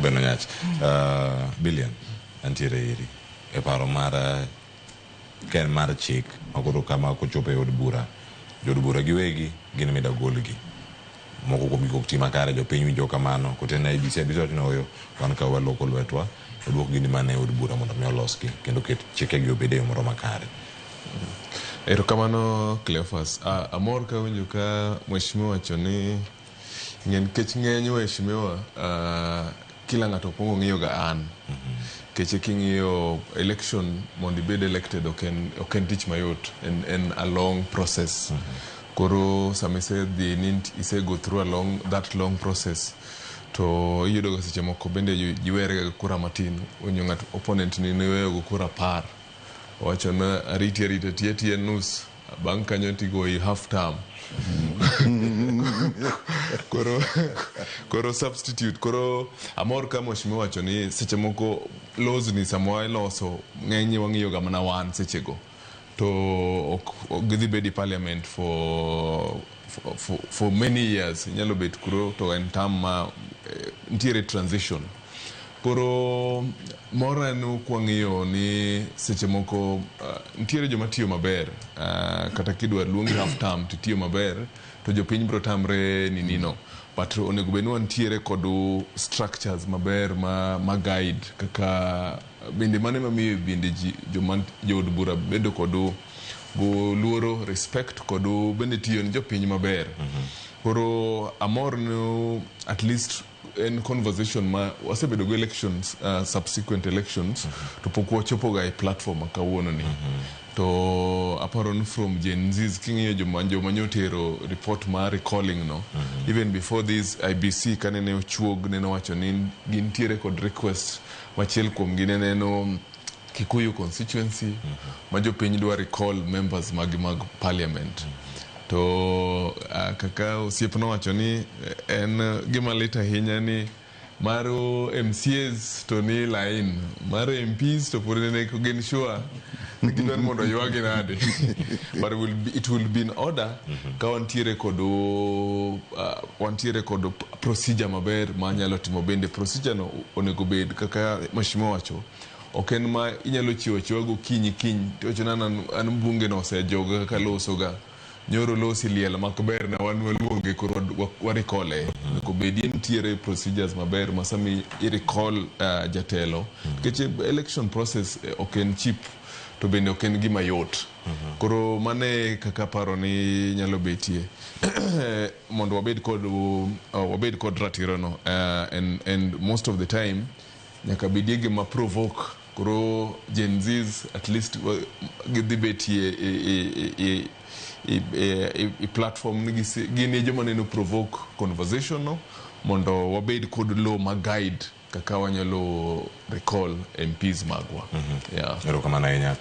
Beno Nyach. Billion antiere iri e paro mar ka en mar chik makoro kama kochopo e od bura, jood bura giwegi gin mida golgi moko kuom gik ok ti makare. Jopiny winjo kamano koten IEBC. IEBC wacho ni oyo, wan ka waloko lwetwa, oduok gini mana e od bura mondo mi olosgi kendo ket chikegi obed e yo moro makare. Erokamano, Cleophas. Amor kawinjo ka mheshimiwa wacho ni ng'e nikech ng'eny waheshimiwa kila ng'ato kuongo ng'iyo ga an. Keche king'iyo election, mondo ibed elected ok en tich mayot, en a long process. Koro sama isedhi ni ise go through a long that long process, to iyudo ga seche moko bende ji were ga gi kura matin. Winjo ng'at opponent ni niweyo go kura 10, owacho na ariti arita tiyo atiya nus, bang' kanyo tigoyi half term. Koro substitute. Koro amor ka mheshimiwa wacho ni seche moko laws ni sama waloso, ng'eny wang'iyo ga mana wan sechego, to ok gidhi bedo e parliament for many years. Inyalo bet kuro to en term ma nitiere transition. Koro mora en kwang'iyo ni seche moko nitiere joma tiyo maber, kata kidwa luongi half term titiyo maber, to jopiny biro tamre ni nino. But onego bed ni wantiere kod structures maber ma guide kaka bende mano ema miyo bende ji joma jood bura bedo kod go luoro, respect, kod bende tiyo ne jopiny maber. Koro amor ni at least en conversation ma wasebedo go elections, subsequent elections, to pok wachopo ga e platform ma kawuono ni. To aparo ni from Gen Zs, king'iyo joma nyotero report mar recalling no, even before this IEBC kanene ochuog, nene owacho ni gintiere kod request machiel kuom gi ne neno Kikuyu constituency ma jopiny dwa recall members mag parliament. To kaka osiep nowacho ni en gima lit ahinya ni mar MCAs to ni line mar MPs to pod nene gin sure ni gidwa ni mondo oywagi nade, but it will be in order ka wantiere kod procedure maber ma nyalo timo. Bende procedure no onego bed kaka mheshimiwa wacho, ok en ma inyalo chiwo achiwa gokinyi kiny tiwacho ni an mbunge no osejoga kaka losoga nyoro losi liel mak ber na wan waluonge, koro warikole. Onego bedie nitiere procedures maber ma sami i recall jatelo, nikech election process ok en cheap to bende ok en gima yot. Koro mane kaka paro ni nyalo betie mondo wabed kod ratiro no, and most of the time nyaka bedie gima provoke. Koro Gen Zs at least gidhi betie e platform ni gin e joma neno provoke conversation no mondo wabed kod law ma guide kaka wanyalo recall MPs magwa, yeah. Erokamano ahinya.